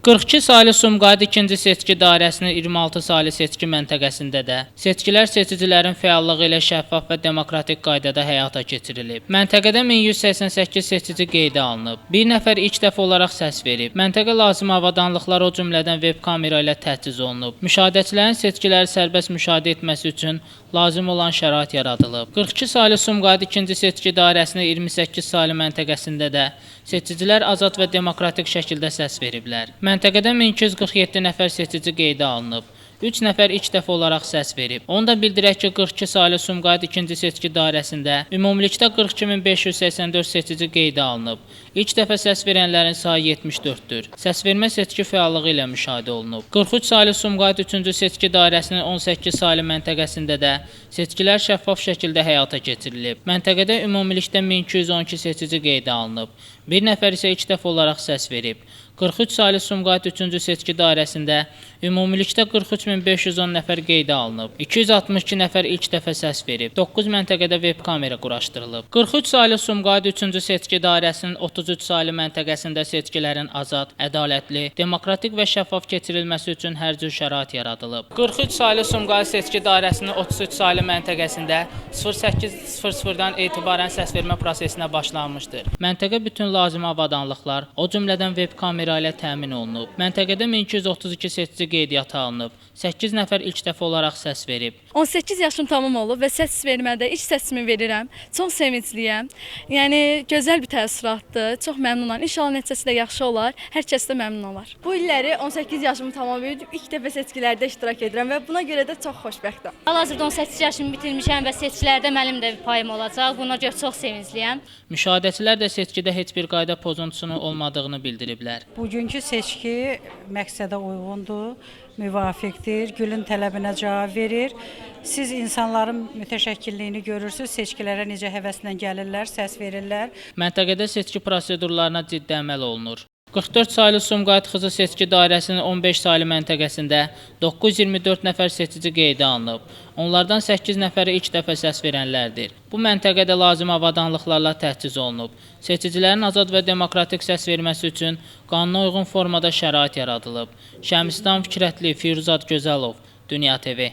42 saylı Sumqayıt 2-ci seçki dairəsinin 26 saylı seçki məntəqəsində də seçkilər seçicilərin fəallığı ilə şəffaf və demokratik qaydada həyata keçirilib. Məntəqədə 1188 seçici qeydə alınıb. Bir nəfər ilk dəfə olaraq səs verib. Məntəqə lazımi avadanlıqlar, o cümlədən veb kamera ilə təchiz olunub. Müşahidəçilərin seçkiləri sərbəst müşahidə etməsi üçün lazım olan şərait yaradılıb. 42 saylı Sumqayıt 2-ci seçki dairəsinin 28 saylı məntəqəsində də seçicilər azad və demokratik şəkildə səs veriblər. Məntəqədə 1247 nəfər seçici qeydə alınıb. 3 nəfər ilk dəfə olaraq səs verib. Onu da bildirək ki, 42 saylı Sumqayıt 2-ci seçki dairəsində ümumilikdə 42584 seçici qeydə alınıb. İlk dəfə səs verənlərin sayı 74-dür. Səsvermə seçki fəallığı ilə müşahidə olunub. 43 saylı Sumqayıt 3-cü seçki dairəsinin 18 saylı məntəqəsində də seçkilər şəffaf şəkildə həyata keçirilib. Məntəqədə ümumilikdə 1212 seçici qeydə alınıb. Bir nəfər isə ilk dəfə olaraq səs verib. 43 saylı Sumqayıt 3-cü seçki dairəsində ümumilikdə 43510 nəfər qeydə alınıb. 262 nəfər ilk dəfə səs verib. 9 məntəqədə veb kamera quraşdırılıb. 43 saylı Sumqayıt 3-cü seçki dairəsinin 33 saylı məntəqəsində seçkilərin azad, ədalətli, demokratik və şəffaf keçirilməsi üçün hər cür şərait yaradılıb. 43 saylı Sumqayıt seçki dairəsinin 33 saylı məntəqəsində 08:00-dan etibarən səsvermə prosesinə başlanmışdır. Məntəqə bütün lazımi avadanlıqlar, o cümlədən veb kamera ilə təmin olunub. Məntəqədə 1232 seçici qeydiyyata alınıb. 8 nəfər ilk dəfə olaraq səs verib. 18 yaşım tamam olub və səs vermədə ilk səsimi verirəm. Çox sevincliyəm. Yəni gözəl bir təəssüratdır. Çox məmnunam. İnşallah nəticəsi də yaxşı olar. Hər kəs də məmnun olar. Bu illəri 18 yaşımı tamam edib ilk dəfə seçkilərdə iştirak edirəm və buna görə də çox xoşbəxtəm. Hal-hazırda 18 yaşımı bitirmişəm və seçkilərdə mənim də bir payım olacaq. Buna görə çox sevincliyəm. Müşahidəçilər də seçkidə heç bir qayda pozuntusunun olmadığını bildiriblər. Bugünkü seçki məqsədə uyğundur, müvafiqdir, gülün tələbinə cavab verir. Siz insanların mütəşəkkilliyini görürsüz, seçkilərə necə həvəslə gəlirlər, səs verirlər. Məntəqədə seçki prosedurlarına ciddi əməl olunur. 44 saylı Sumqayıt Xızı seçki dairəsinin 15 saylı məntəqəsində 924 nəfər seçici qeydə alınıb. Onlardan 8 nəfəri ilk dəfə səs verənlərdir. Bu məntəqədə lazımi avadanlıqlarla təchiz olunub. Seçicilərin azad və demokratik səs verməsi üçün qanuna uyğun formada şərait yaradılıb. Şəmistan Fikrətli, Firuzad Gözəlov, Dünya TV.